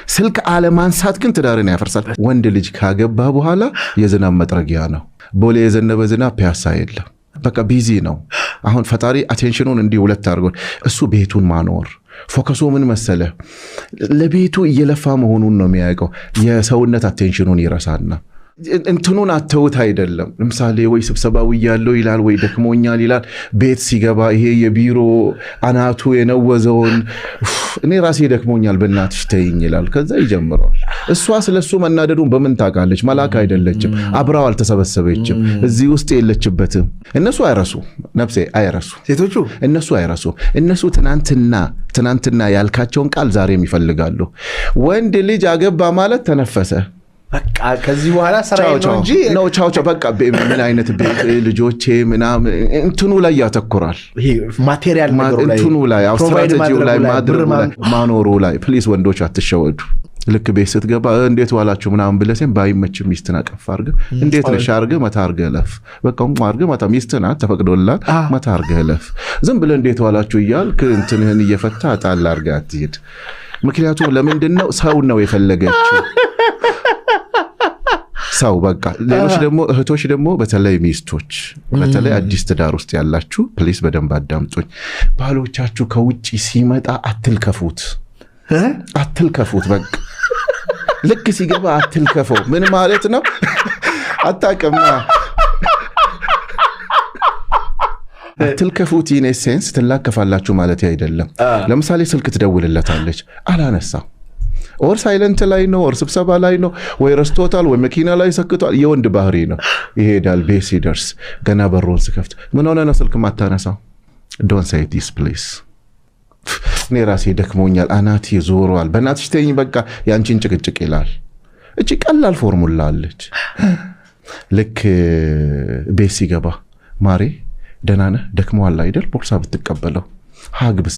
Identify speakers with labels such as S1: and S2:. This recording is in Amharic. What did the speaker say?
S1: ስልክ አለማንሳት ግን ትዳርን ያፈርሳል። ወንድ ልጅ ካገባ በኋላ የዝናብ መጥረጊያ ነው። ቦሌ የዘነበ ዝናብ ፒያሳ የለም። በቃ busy ነው። አሁን ፈጣሪ attention ኑን እንዲህ ሁለት አድርጎ እሱ ቤቱን ማኖር focus ኡ ምን መሰለ፣ ለቤቱ እየለፋ መሆኑን ነው የሚያውቀው። የሰውነት attention ኑን ይረሳና እንትኑን አተውት አይደለም። ለምሳሌ ወይ ስብሰባ ውያለው ይላል፣ ወይ ደክሞኛል ይላል። ቤት ሲገባ ይሄ የቢሮ አናቱ የነወዘውን "እኔ ራሴ ደክሞኛል፣ በእናትሽ ተይኝ" ይላል። ከዛ ይጀምረዋል። እሷ ስለ እሱ መናደዱን በምን ታውቃለች? መልአክ አይደለችም። አብራው አልተሰበሰበችም። እዚህ ውስጥ የለችበትም። እነሱ አይረሱ፣ ነፍሴ አይረሱ፣
S2: ሴቶቹ
S1: እነሱ አይረሱ። እነሱ ትናንትና ትናንትና ያልካቸውን ቃል ዛሬም ይፈልጋሉ። ወንድ ልጅ አገባ ማለት ተነፈሰ።
S2: በቃ ከዚህ በኋላ ስራዬ ነው እንጂ
S1: ነው፣ ቻው ቻው። በቃ ምን አይነት ቤት፣ ልጆቼ ምናምን እንትኑ ላይ ያተኩራል።
S2: ይሄ material ነገሩ ላይ
S1: እንትኑ ላይ አዎ፣
S2: provide
S1: ስትራቴጂው ላይ
S2: ማድረጉ ላይ
S1: ማድረጉ
S2: ብር
S1: ላይ ማኖሩ ላይ። Please ወንዶች አትሸወዱ። ልክ ቤት ስትገባ "እንዴት ዋላችሁ" ምናምን ብለህ ሲሆን ባይመችም ሚስትን አቀፍ አድርገህ "እንዴት ነሽ" አድርገህ መታ አድርገህ እለፍ። በቃ አድርገህ መታ፣ ሚስትህ ናት ተፈቅዶልሃል፣ መታ አድርገህ እለፍ። ዝም ብለህ "እንዴት ዋላችሁ" እያልክ እንትንህን እየፈታ ጣል አድርገህ አትሂድ። ምክንያቱም ለምንድን ነው፣ ሰው ነው የፈለገችው ሰው በቃ። ሌሎች ደግሞ እህቶች ደግሞ በተለይ ሚስቶች፣ በተለይ አዲስ ትዳር ውስጥ ያላችሁ please በደንብ አዳምጡኝ። ባሎቻችሁ ከውጭ ሲመጣ አትልከፉት፣ አትልከፉት። በቃ ልክ ሲገባ አትልከፈው። ምን ማለት ነው? አታውቅማ። አትልከፉት in a sense ትላከፋላችሁ ማለት አይደለም። ለምሳሌ ስልክ ትደውልለታለች፣ አላነሳም። Or silent ላይ ነው፣ or ስብሰባ ላይ ነው፣ ወይ ረስቶታል፣ ወይ መኪና ላይ ሰክቷል። የወንድ ባህሪ ነው። ይሄዳል። ቤት ሲደርስ ገና በሩን ስከፍት "ምን ሆነ ነው ስልክ ማታነሳው?" Don't say this please። "እኔ ራሴ ደክሞኛል፣ አናቴ ዞሯል፣ በእናትሽ ተይኝ፣ በቃ የአንቺን ጭቅጭቅ" ይላል። እቺ ቀላል ፎርሙላ አለች። ልክ ቤት ሲገባ "ማሬ፣ ደህና ነህ? ደክሞሃል አይደል?" ቦርሳ ብትቀበለው፣ hug